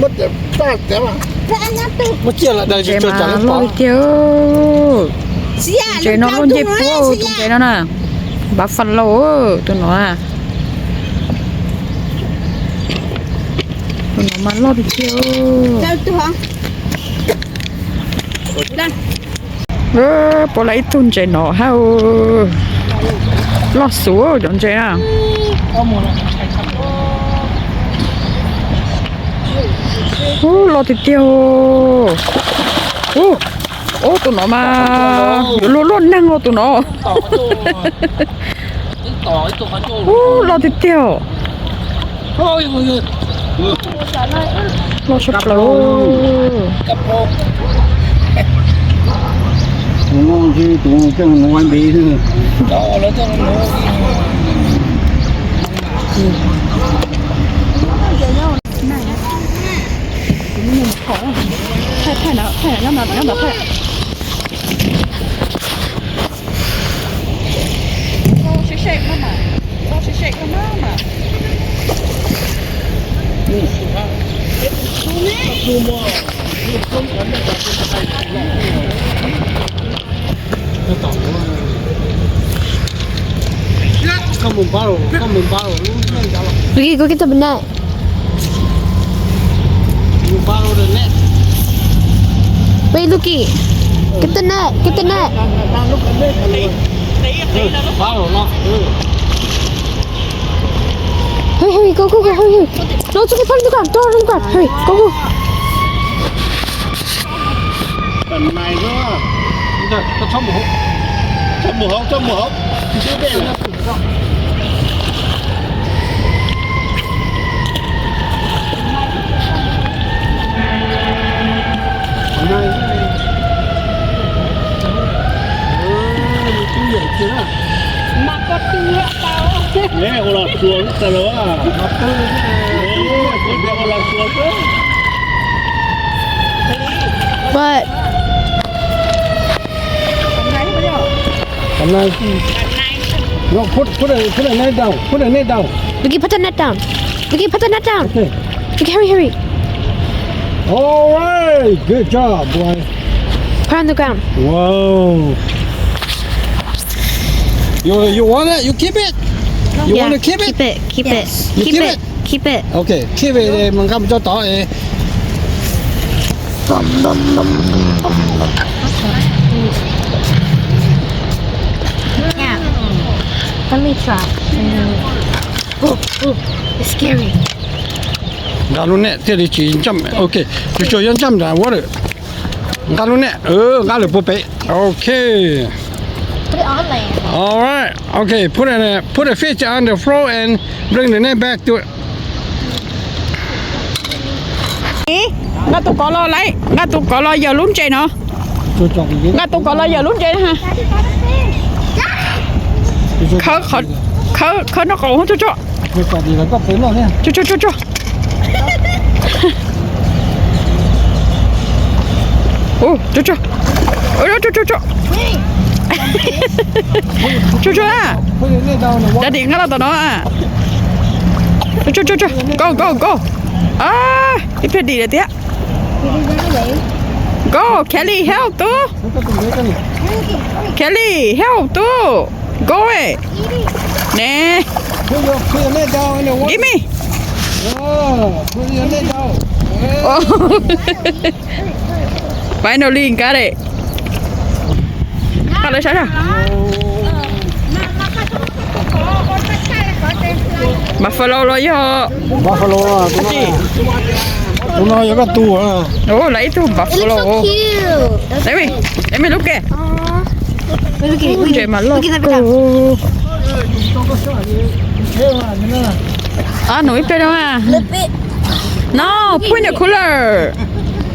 Ntses mas loj tiag. Tus ntses no loj ncej puab, tus ntses no na. Buffalo, tus no, tus no mas loj tiag tiag. Puav leej ib tug ntses no hab, loj xwb cov ntses na. Ub, loj tiag tiag. Ub, tus no mas yuav luaj luaj neeg os tus no. Ub, loj tiag tiag. Loj tshaj plaws. Luki, go get the net. Wait, Luki, get the net, get the net. Hurry, hurry, go, go, go, hurry, hurry. No, it's okay, put it on the ground, throw it on the ground, hurry, go, go. What? Put, put the, put the net down. Put the net down. Luki, put the net down. Luki, put the net down. Okay. Luki, hurry, hurry. All right, good job, boy. Put on the ground. Wow. You, you want it? You keep it? You Yeah, want to keep it? Keep it, keep it. Yes. You Keep keep it? it. Keep it. Okay, keep it, eh, mas nqa mus tso tod, eh. Yeah. Let me try. Oh, oh, it's scary. Nqa lub net thiaj li tsis jump. Okay, tsuas tsuas yuav jump nram water. Nqa lub net, nqa lawm puag pem. Okay. Put it on land. All right. Okay, put it, put the fish on the floor and bring the net back to it. Nqa tus kov los, nqa tus kov los yawm lub ntses no. Nqa tus kov los yawm lub ntses na. Khawb, khawb noj qab tso tso. Tso tso tso. Ua, tso tso. Tso tso. Tso tso na. Cov tim nqa los tom no. Tso tso tso. Go go go. Ib pliag dim lawm tiag. Go, Kelly, help tub. Kelly, help tub. Go away. Nè. Give me. Finally got it. Qab lawv saib na. Buffalo los yog. Buffalo, tus no yog koj tug. Lawv ib tug buffalo. Let me, let me look at. Ntses mas loj kawg. Nug ib pliag no. No, put in the cooler.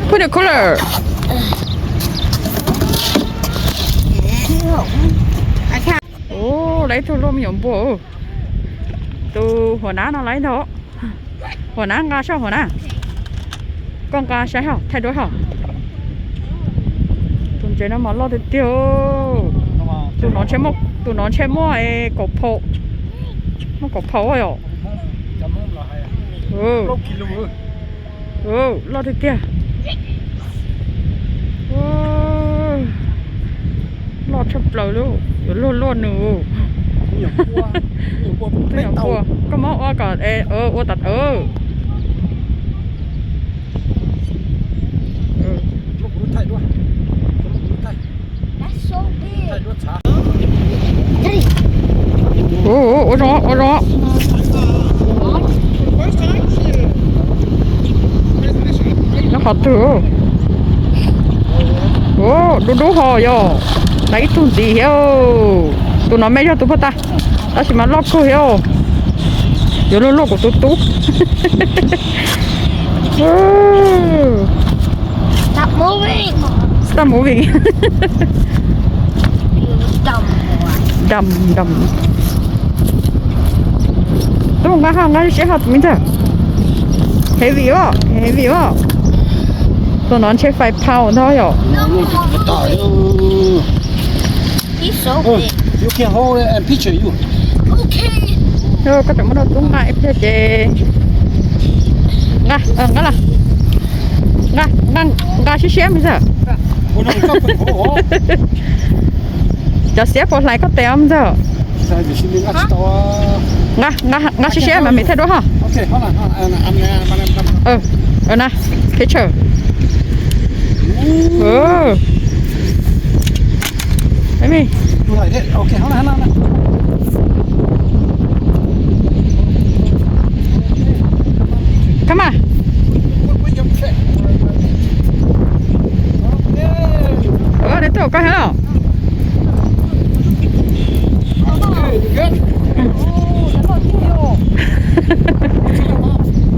Put in the cooler. Lawv ib tug loj me nyuam npua. Tus huam nab no lawv ib tug. Huam nab nqa saib huam nab. Koj nqa saib hos thaij duab hos. Tus ntses no mas loj tiag tiag. Tus no ntshe muaj kaum phau, muaj kaum phau yom. Loj tiag tiag. Loj tshaj plaws li, yuav luag luaj nws. Koj muab ua kom ua tas. Ua zoo, ua zoo. Nyob qhov twg? Dub dub ho yog, tau ib tug ntxiv thiab. Tus no mas yog tus puag ta, tab sis mas loj kawg thiab. Yuav luag luaj kuv tus tub. Stop moving. Stop moving. Dumb, dumb. Tub nqa ho, nqa siab ho tus me ntxawg. Heavy os, heavy os. Tus no ntshe five pound ntag yom. Koj tseem muab rau tub nqa ib pliag ces nqa, nqa los. Nqa, nqa, nqa siab siab me ntxawg. Cov xiab puas hlais koj tes os me ntxawg? Nqa, nqa siab siab mas me thiaj dua ho. Na, picture. Come on. Ua, de tuaj koj hev los.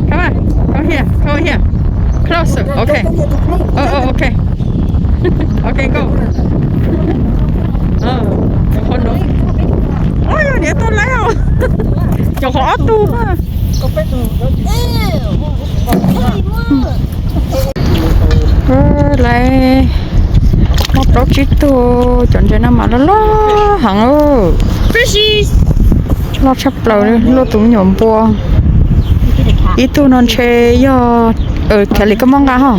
Come on, come here, come here. Closer, okay. Oh, oh, okay. Okay, go. Ua, niam tau lawm. Cov qhov ob tug na. Lawv muab plaub tsib tug, cov ntses no mas loj loj heev. Loj tshaj plaws, luaj tus me nyuam npua. Ib tug no ntshe yog, Kelly koj muab nqa ho.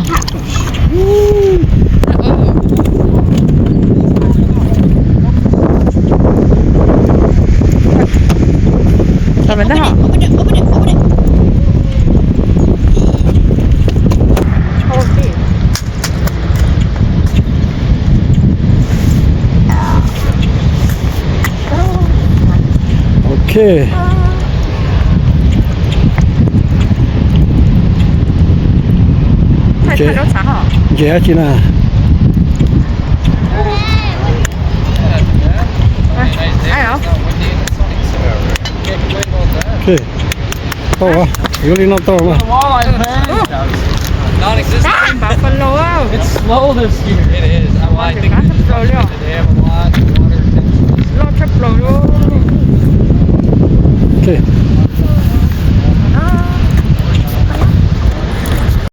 Ok. Ntses dab tsi na? Ok. Tau, yuav li no tau mas. Buffalo. It is. I like it. They have a lot.